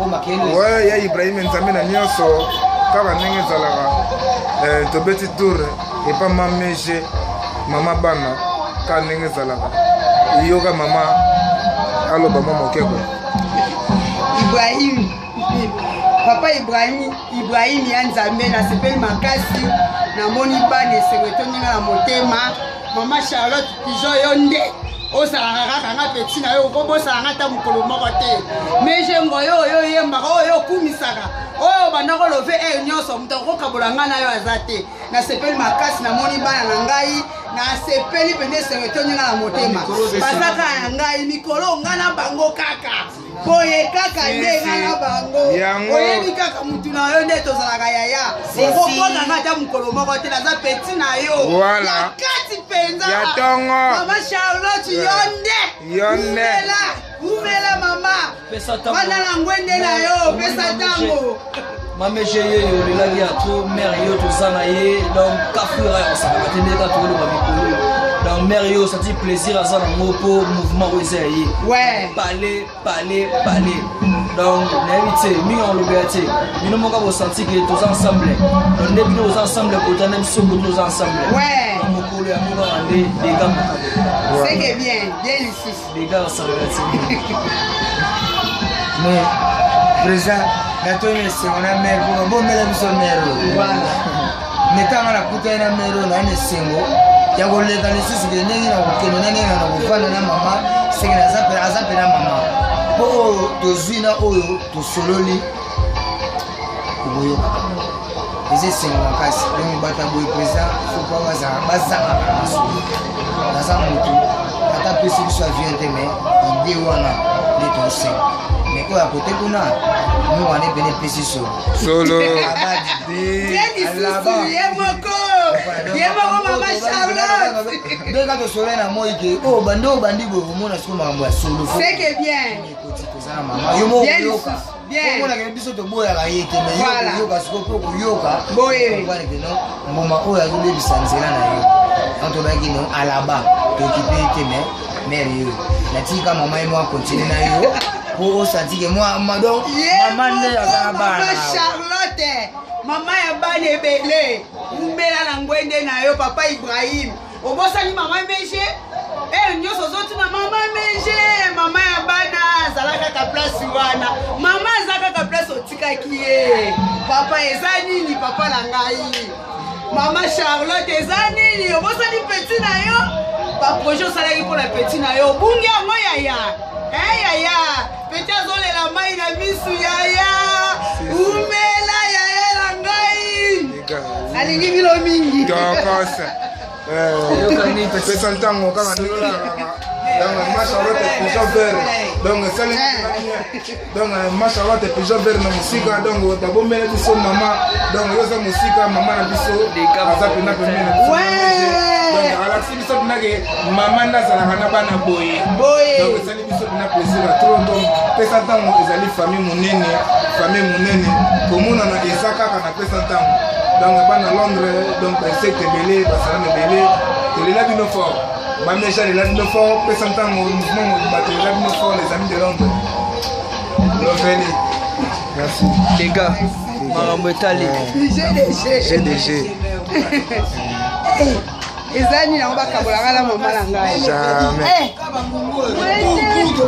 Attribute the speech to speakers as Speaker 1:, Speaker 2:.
Speaker 1: Ouais, ya Ibrahim Nzambe na nyonso kaka ndenge ezalaka eh, tobeti tour epa mameje mama bana kaka ndenge ezalaka yoka mama aloba mwa moke ko
Speaker 2: Ibrahim papa Ibrahim Ibrahim ya Nzambe nasepeli makasi namoni bana esengo etondi nga na motema mama Charlotte Pigeon yo nde ozalaka kaka nga peti na yo okobosana nga ata mokolo moko te mejengo yo oyo oyembaka oyo okumisaka oyo obanda kolove eyo nyonso moto akokabola nga na yo aza te nasepeli makasi namoni bana na ngai nasepeli mpenza esengo etondi nga na motema baza kaka na ngai mikolo nga na bango kaka boye kaka nde nga na bango oyebi kaka mutu na yo nde tozalaka yaya okobona nga ata mokolo moko te naza peti na yo ya kati mpenza mama charlotte yo nde umela umela mama wana na ngwende na yo pesa ntango
Speaker 3: mameje ye yo olelaki ya trop mare yo toza na ye donc kafura ya kosakana te ndeka tokoloba mikolo donc mare yo osati plaisir aza nango mpo mouvement oyo eza ya ye pale pale pale donc nayebi te mingi akolobela te bino moko bosanti ke toza ensemble donc nde bino boza ensemble kota nde biso koto toza ensemble mokolo yango kaka nde dega makambo
Speaker 2: seke bien bien lisusu
Speaker 4: Mais président natoyi na esengo na mare mpo bomela biso mare oyo me ntango nakutani na mare oyo naa na esengo ya koleka lisusu ke ndenge na kokende na ndenge na kofanda na mama seke aza mpe na mama mpo oyo tozwi na oyo tosololi okoyoka eza esengo makasi donc bato ya boye président fopa bazangaka na masolo naza motu ata apesi biso avion te mais ide wana nde tosenga mais oyo akote kuna mo wana epene epesi solo
Speaker 1: solo
Speaker 2: ye moko ye moko mama charlotte
Speaker 4: ndenge tosolai na moi ke oyo bandi oyo bandi boye omona sikoyo makambo ya solo
Speaker 2: seke bien
Speaker 4: ekoti toza na mama yo moko oyoka omonaka biso toboyaka ye te me yokoyoka sikoyo mpo koyoka boye no mbuma oyo azobebisa nzela na yo donc tobaki no alaba tokipe ye te me mere yo natika mama ye mwa continue na yo po osantike mwa donc mama nde aza na bana
Speaker 2: charlotte mama ya bana ebele umela na ngwende na yo papa ibrahim obosani mama mege ere nyonso ozotuna mama mege mama ya bana azala kaka place wana mama aza kaka place otikaki ye papa eza nini papa na ngai mama charlotte eza nini obosani peti na yo baprojet osalaki mpo na peti na yo obungi yango yaya e yaya peti azolela mai na misu yaya umela yaya na ngai nalingi bino mingi
Speaker 1: pesa ntango kaka ndenge donc ma charlotte pigeon vert donc esali donc ma charlotte pigeon vert na mosika donc babombela biso mama donc yo oza mosika mama na biso aza mpena pembeni na biso donc alakisi biso mpena ke mama nde azalaka na bana boye donc esali biso mpena plaisir ya trop donc pesa ntango ezali famille monene famille monene komonana eza kaka na pesa ntango donc bana londres donc bainsecte ebele basalama ebele tolela bino fort mameja lela bino fort pesa ntango mouvement mobimba tolela bino fort les amis de londres loveli merci
Speaker 3: les gars makambo etali
Speaker 1: gdg
Speaker 2: eza nini yango bakabolaka na mama na ngai
Speaker 1: jamais
Speaker 2: eh.